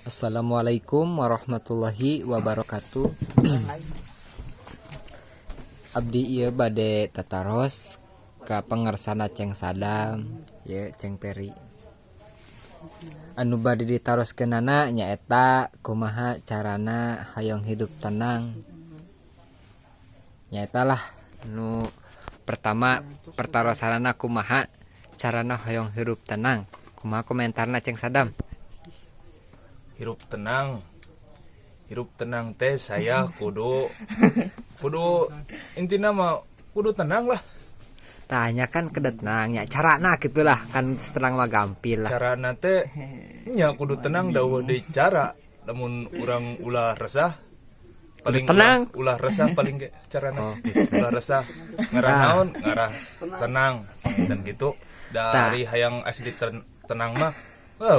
Assalamualaikum warahmatullahi wabarakatuh. Abdi ieu bade tataros ka pangersana Ceng Sadam ye Ceng Peri. Anu bade ditaroskeunana nyaeta kumaha carana hoyong hidup tenang. Nyaeta lah nu pertama, pertarosanana kumaha carana hoyong hidup tenang. Kumaha komentarna, Ceng Sadam? Hirup tenang, hirup tenang teh saya kudu kudu intinya mah kudu tenang lah. Tanya kan kedah tenangnya, carana gitulah kan, tenang mah gampil lah. Cara teh nya kudu tenang, da di cara lamun urang ulah resah paling. Tenang. Ulah resah paling ge carana. Oh, gitu. Ulah resah ngarah naon, ngarah tenang dan gitu dari hayang asli tenang mah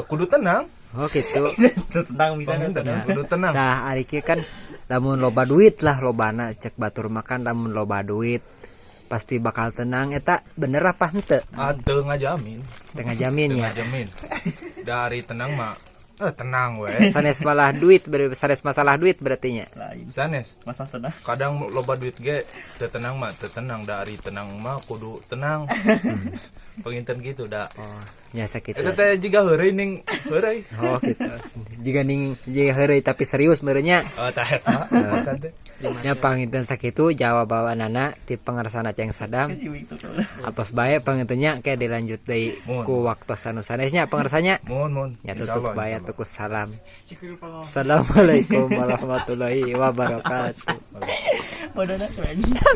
kudu tenang. Oh, gitu. Tenang bisa. Tenang, kudu tenang. Nah, ari kieu kan lamun loba duit lah, lobana cek batur makan, lamun loba duit pasti bakal tenang, eta bener apa henteu? Ah, teu ngajamin. Teu ngajamin. Teu Ya. ngajamin. Dari tenang mah tenang we. Sanes malah duit, sanes masalah duit berarti nya. Lain. Sanes. Masalah tenang. Kadang loba duit ge teu tenang mah teu tenang. Dari tenang mah kudu tenang, panginten gitu da. Oh, nya sakitu. Eta teh jiga heureuy ning heureuy. Oh, gitu. Jika ning jika heureuy tapi serius meureun nya. Oh, tah eta maksud teh. Nya, panginten sakitu jawabanana ti pangersana Ceng Sadam. Atos bae panginten nya, kayak dilanjut deui Mun. ku waktu anu sanesnya, pangersanya. Mohon mohon. Ya, tutup Insyaallah, bae insyaallah. Tuku salam. Assalamualaikum warahmatullahi wabarakatuh. Bodoh anjing.